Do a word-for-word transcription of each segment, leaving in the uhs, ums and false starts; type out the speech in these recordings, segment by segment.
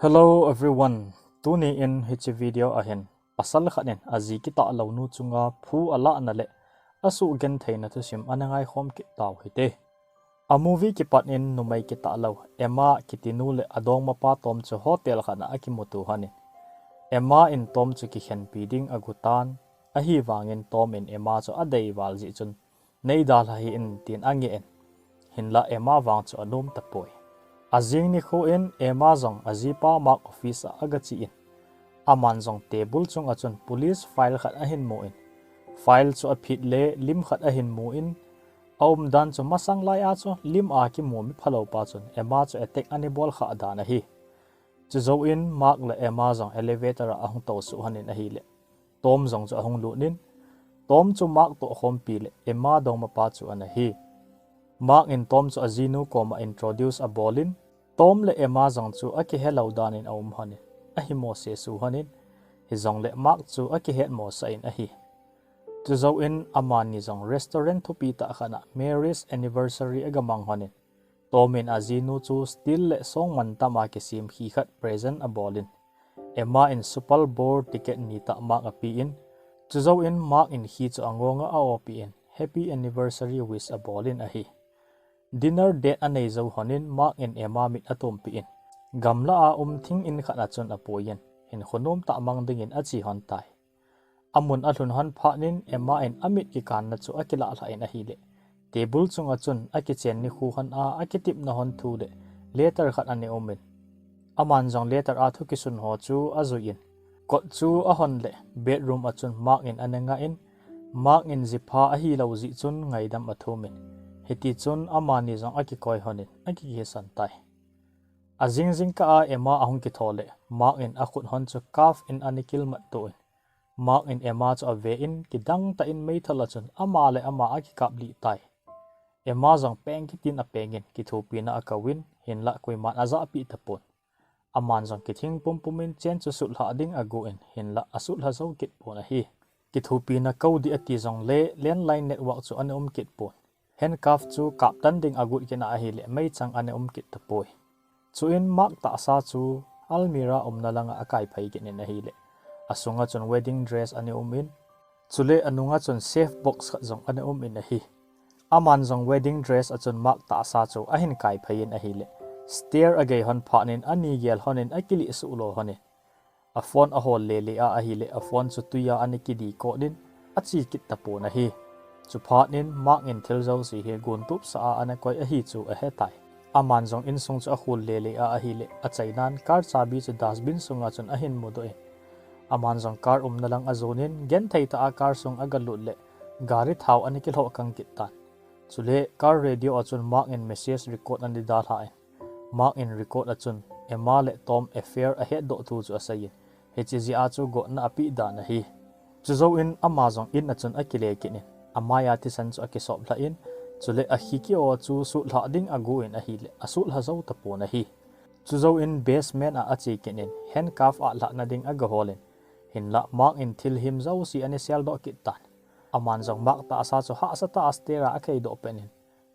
Hello everyone. Tuni in hiche video a hin pasal khat in aji kitah lou nu chunga phu alahna le asuh gentheina thusim ana ngaikhom kit tau hite. A movie kipat in numei kitah lou Emma kiti nu le adongmapa Tom chu hotel khat a akimuto hon in, Emma in Tom chu kikhenpi ding agot tan, ahivangin Tom in Emma chu adei val jeh chun, "Nei dalha hih in," tin angeh in, hinlah Emma vang chu anom tapoi. Ajing nikho in Emma jong ajipa Mark office a agache in, aman jong table chunga chun police file khat ahin mu in, file chu aphit le lim khat ahin mu in, aumdan chu masang lai a chu lim a kimu mi phalou pa chun Emma chu attack ana bol khah dan ahi. Chujou in Mark le Emma jong elevator a ahung tosuh hon in ahile, Tom jong chu ahung lut in, Tom chu Mark toh khompi le Emma dongmapa chu ana hi. Mark in Tom chu ajinu koma introduce abol in, Tom le Emma jong chu akihelou dan in aum hon in, ahimo sesu hon in, hijongle Mark chu akihetmo sah in ahi. Chujou in amani jong restaurant thupi tah khat a marriage anniversary agamang hon in, Tom in ajinu chu steel le songmantam a kisem khi khat present abol in, Emma in Super Bowl ticket ni tah Mark ape in, chujou in Mark in khi chu angonga a-opi in, happy anniversary wish abol in ahi. Dinner date anei jou hon in Mark in Emma mit atompi in, gamla a um thing in khat a chun apui in, hinkho nom tah mang ding in ache hon tai. Amun alhun hon phat in Emma in amit kikanna chu akilah lhah in ahile, table chunga chun akichen nikho hon a akitepna hon thu le letter khat ana um in, aman jong letter a thu kisun ho chu ajui in, kot chu ahon le bedroom a chun Mark in ana ngah in, Mark in jipha ahilou jeh chun ngaidam athum in, hiti chun amani jong akikoi hon in akikihsan tai. Ajing jingkah a Emma ahung kitho le, Mark in akhut hon chu cuff in ana kilmat to in, Mark in Emma chu ave in, kidang tah in meithal a chun ama le ama akikaplih tai. Emma jong peng kitin apeng in, kithopina akou in, hinlah koiman ajahpeh tapon. Aman jong kithing pumpum in chen chu sutlhah ding agot in, hinlah asutlha jou kit pon ahi. Kithopina kou ding ati jongle landline network chu ana um kit pon. Handcuff chu kaptan ding agot kit in ahile meichang ana um kit tapoi. Chuin Mark tahsa chu almirah umna langa akaiphei kit in ahile, asunga chun wedding dress ana um in, chule anunga chun safe box khat jong ana um in ahi. Aman jong wedding dress a chun Mark tahsa chu ahin kaiphei in ahile, stair agei hon phat in ani gel hon in akilih suh lo hon in, aphone ahol lele a ahile, aphone chu tui a ana kidi kot in ache kit tapon ahi. Chuphat in Mark in thil jouse hi guntup sah a ana koi ahi chu ahetai. Aman jong insung chu akhol lele a ahile, achainan car chabi chu dustbin sunga chun ahin mudoh in, aman jong car umna lang ajon in genthei tah a car sung agalut le gari thao ana kilhoh kang kit tan. Chule car radio a chun Mark in message record ana dalha in, Mark in record a chun Emma le Tom affair ahetdoh thu chu asei in, hiche jeh a chu gotna apeh dan ahi. Chujou in ama jong in a chun akile kit in, amai a thisan chu akisop lhah in, chule akhi kio chu sutlhah ding agot in ahile, asutlha jou tapon ahi. Chujou in basement a ache kit in, handcuff atlhahna ding agahol in, hinlah Mark in thil him jouse ana seldoh kit tan. Aman jong Mark tahsa chu hahsa tah a stair a akheidoh pet in,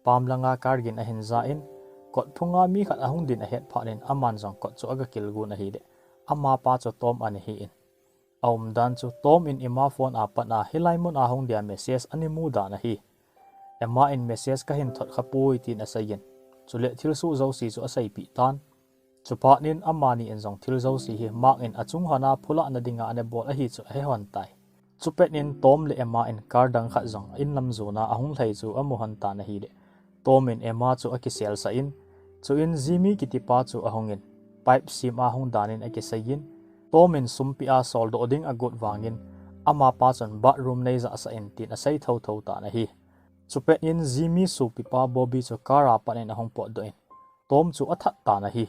pam langa car gin ahin ja in, kot phunga mi khat ahung din ahet phat in, aman jong kot chu agakil gon ahile, amapa chu Tom ana hi in, aumdan chu Tom in Emma phone a pat a hilai mun a hung dia message ana mu dan ahi. Emma in message kahin thot khapoi tin asei in, chule thilsoh jouse chu aseipeh tan. Chuphat in amani in jong thil jouse hi Mark in achung hon a phulahna dinga ana bol ahi chu ahe hon tai. Chupet in Tom le Emma in car dang khat jong inlam jona ahung lhai chu amu hon tan ahile, Tom in Emma chu akiselsah in, chuin Jimmy kitipa chu ahung in, pipe sem a hung dan in akisei in, Tom in sum peh a soldoh ding agot vangin, amapa chun bathroom neijahsah in tin asei thotho tan ahi. Chupet in Jimmy sopipa Bobby chu car a pat in ahung potdoh in, Tom chu athat tan ahi.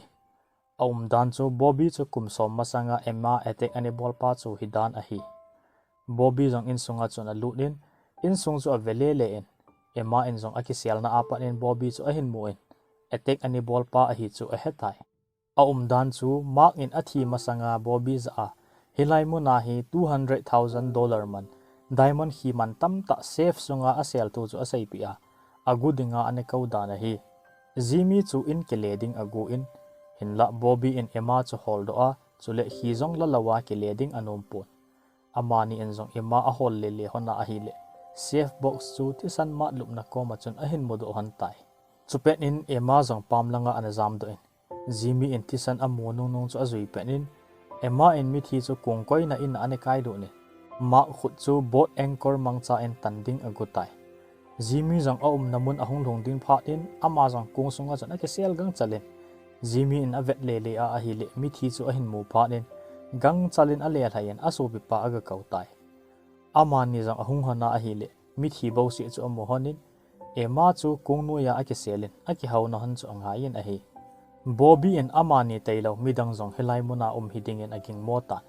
Aumdan chu Bobby chu kum som masanga Emma attack ana bolpa chu hidan ahi. Bobby jong insunga chun alut in, insung chu ave lele in, Emma in jong akiselna a pat in Bobby chu ahin mu in, attack ana bolpa ahi chu ahetai. Aumdan chu Mark in athi masanga Bobby jah a, hilai muna hi two hundred thousand dollar man, diamond khi man tamtah safe sunga asel thu chu aseipeh a, agot dinga ana kou dan ahi. Jimmy chu in kile ding agot in, Hinlah Bobby in Emma chu holdoh a, chule khi jong la lou a kile ding anom pon. Amani in jong Emma ahol lele hon a ahile, safe box chu thisan mat lupna koma chun ahin mudoh hon tai. Chupet in Emma jong pam langa ana jamdoh in, Jimmy in thisan amu nungnung chu ajui pet in, Emma in mithi chu kongkoina in a ana kailut in, Mark khut chu boat anchor mangcha in tan ding agot tai. Jimmy jong aumna mun ahung lhung ding phat in, ama jong kong sunga chun akisel gangchel in, Jimmy in avet lele a ahile, mithi chu ahin mu phat in, gangchel in alelhai in asopipa agakou tai. Amani jong ahung hon a ahile, mithi bouseh chu amu hon in, Emma chu kong noiya akisel in, akihouna hon chu angai in ahi. Bobby in amani tailou midang jong hilai muna um hiding in agingmo tan.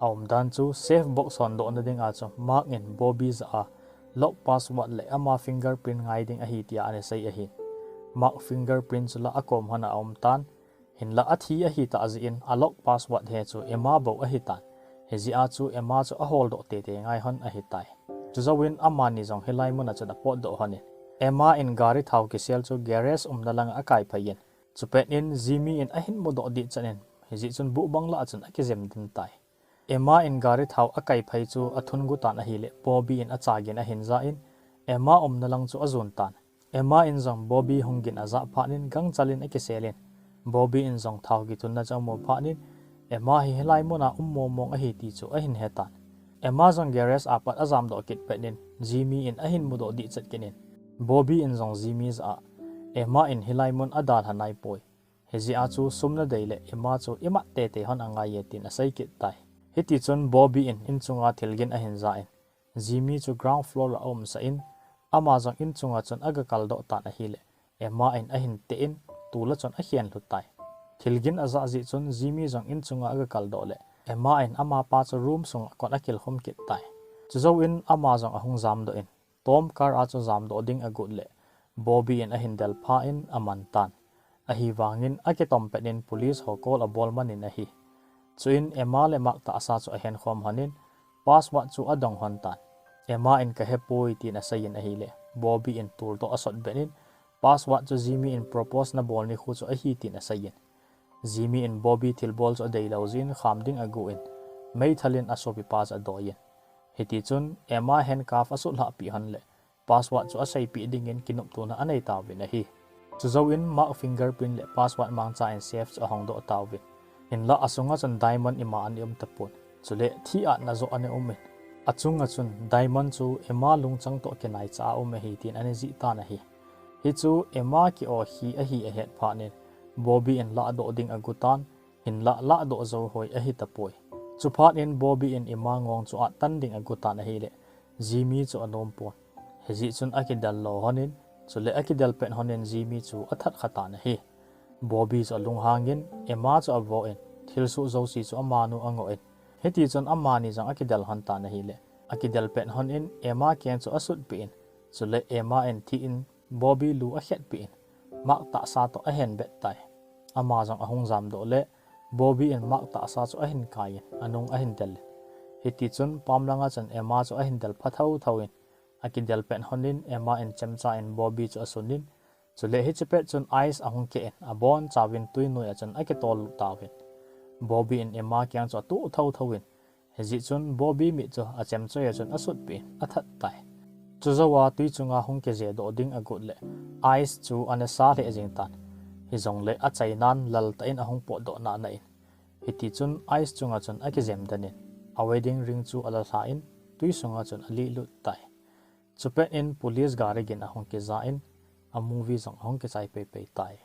Aumdan chu safe box hondohna dinga chu Mark in Bobby jah a lock password le ama fingerprint ngai ding ahi tia ana sei ahi. Mark fingerprint chu la akom hon a aum tan. Hinlah athi ahitah jeh in a lock password hi chu Emma bou ahitan. Hijeh a chu Emma chu aholdoh teitei ngai hon ahitai. Chujouvin amani jong hilai muna chun apotdoh hon in, Emma in gari thao kisel chu garage umna langa akaiphei in, chupet in Jimmy in ahin mudoh dihchan in, hijeh chun buhbang lah a chun akijem den tai. Emma in gari thao akaiphei chu athun got tan ahile, Bobby in acha gin ahin ja in, Emma umna lang chu ajon tan. Emma in jong Bobby hung gin ajah phat in gangchel in akisel in, Bobby in jong thao kithunna chu amu phat in, Emma hi hilai muna um mongmong ahi ti chu ahin hetan. Emma jong garage a pat ajamdoh kit pet in, Jimmy in ahin mudoh dihchet kit in, Bobby in jong Jimmy jah a, Emma in hilai mun adalha naipoi. Hijeh a chu sum nadei le Emma chu imat teitei hon angai e tin asei kit tai. Hitichun Bobby in inchunga thilgin ahin ja in, Jimmy chu ground floor a aumsah in, ama jong inchunga chun agakaldoh tan ahile, Emma in ahin teh in, tol a chun akhenlhu tai. Thilgin ajah jeh chun Jimmy jong inchunga agakaldoh le, Emma in amapa chu room sunga kon akilkhum kit tai. Chujouvin ama jong ahung jamdoh in, Tom car a chu jamdoh ding agot le, Bobby in ahin del phat in aman tan. Ahivangin akitom pet in police ho call abol man in ahi. Chuin Emma le Mark tahsa chu ahenkhom hon in, password chu adong hon tan. Emma in kahepoi tin asei in ahile, Bobby in tol toh asot bet in, password chu Jimmy in propose nabol nikho chu ahi tin asei in, Jimmy in Bobby thilbol chu adeilou jeh in kham ding agot in, meithal in asopipa chu adoi in, hitichun Emma handcuff asutlhah peh hon le, password chu aseipeh dingin kinoptona anei tauvin ahi. Chujouvin Mark fingerprint le password mangcha in safe chu ahongdoh tauvin. Hinlah asunga chun diamond ima ana um tapon. Chule thih atna joh ana um in, achunga chun diamond chu Emma lungchang toh kinaicha a um ahi tin ana jih tan ahi. Hichu Emma ki-o hi ahi ahet phat in, Bobby in lahdoh ding agot tan, hinlah lahdoh jou hoi ahi tapoi. Chuphat in Bobby in Emma ngong chu attan ding agot tan ahile, Jimmy chu anom pon. Hijeh chun akidel lo hon in, chule akidel pet hon in Jimmy chu athat kha tan ahi. Bobby chu alunghang in, Emma chu avo in, thilsoh jouse chu amanu angoh in, hitichun amani jong akidel hon tan ahile, akidel pet hon in Emma keng chu asutpeh in, chule Emma in thih in Bobby lu akhetpeh in, Mark tahsa toh ahenbet tai. Ama jong ahung jamdoh le, Bobby in Mark tahsa chu ahin kai in, anung ahin del in, hitichun pam langa chun Emma chu ahin del pha thouthou in, akidel pet hon in Emma in chemcha in Bobby chu asun in, chule hiche pet chun ice ahung keh in, abonchauvin twi noiya chun akitollut tauvin. Bobby in Emma keng chu atoh thouthou in, hijeh chun Bobby mit chu achemchoi a chun asutpeh in athat tai. Chujouva twi chunga hung kijedoh ding agot le, ice chu anasa lheh jeng tan. Hijongle achainan laltah in ahung potdoh nana in, hitichun ice chunga chun akijem den in, a wedding ring chu alalha in, twi sunga chun alihlut tai. Chupet in police gari gin ahung kija in, a movie jong ahung kichai peipei tai.